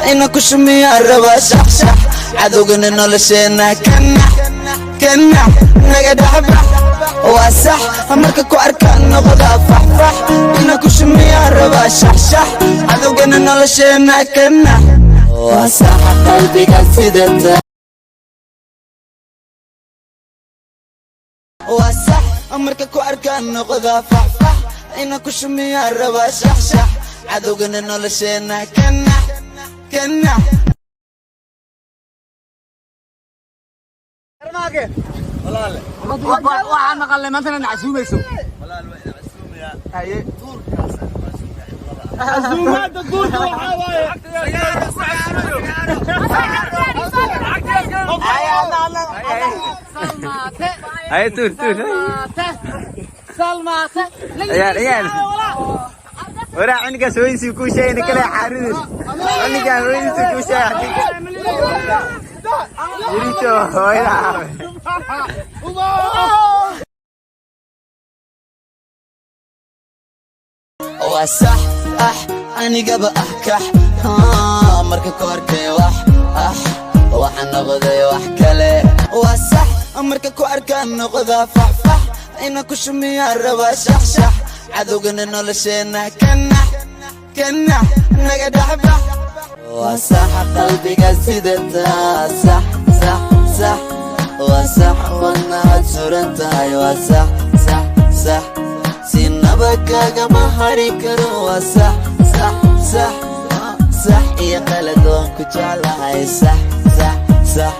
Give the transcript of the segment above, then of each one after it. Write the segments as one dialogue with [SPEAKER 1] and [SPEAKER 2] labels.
[SPEAKER 1] Ina ku shumiyaa rabaa shaxshax, cadowgana nolosheena kanax kanax, naga dhexbax. Waa sax, marka ku arkaan noqdaa faxfax. Ina ku shumiyaa rabaa shaxshax, cadowgana nolosheena kanax. Waa sax, qalbiga sidata. Waa sax, marka ku arkaan noqdaa faxfax. Ina ku shumiyaa rabaa shaxshax, cadowgana nolosheena kanax kanax.
[SPEAKER 2] Waxaan maqalnay maantana nacasuumayso.
[SPEAKER 3] Casuumaadda duurka waxaa waaye.
[SPEAKER 4] Haye, tuur tuur. Ciyaar ciyaar. Waraa, cunugaas hooyadiisii kuu sheegay kale xaaridin. Cunugaan hooyadiisii kuu sheegay. Yirito hooyada.
[SPEAKER 1] Waa sax, ah, anigaba ah kax. Marka ku arkay wax ah, waxaan noqday wax kale. Waa sax, marka ku arkaan noqdaa faxfax. Ina ku shumiyaa rabaa shaxshax, cadowgana nolosheena kanax kanax, naga dhexbax. Waa sax, qalbiga sidataa. Sax sax sax. Waa sax, wadnaad suran tahay. Waa sax sax sax, sinaba kagama hari karo. Waa sax sax sax. Sax iyo qalad, waan ku jeclahay. Sax sax sax.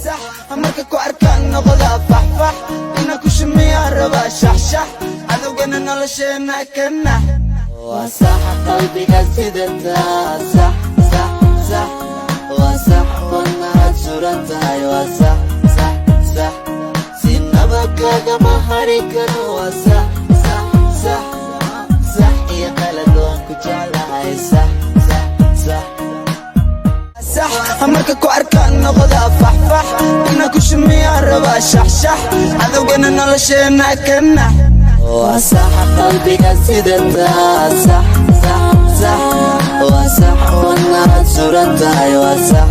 [SPEAKER 1] Sax, marka ku arkaan noqdaa faxfax. Ina ku shumiyaa rabaa shaxshax, cadowgana nolosheena kanax. Waa sax, qalbiga sidataa. Sax sax sax. Waa sax, wadnaad suran tahay. Waa sax sax sax, sinaba kagama hari karo. Waa sax sax sax. Sax iyo qalad, waan ku jeclahay. Sax sax sax sax. Marka ku arkaan noqdaa faxfax. Ina ku shumiyaa rabaa shaxshax, cadowgana nolosheena kanax. Waa sax, qalbiga sidataa. Sax sax sax. Waa sax, wadnaad suran tahay. Waa sax.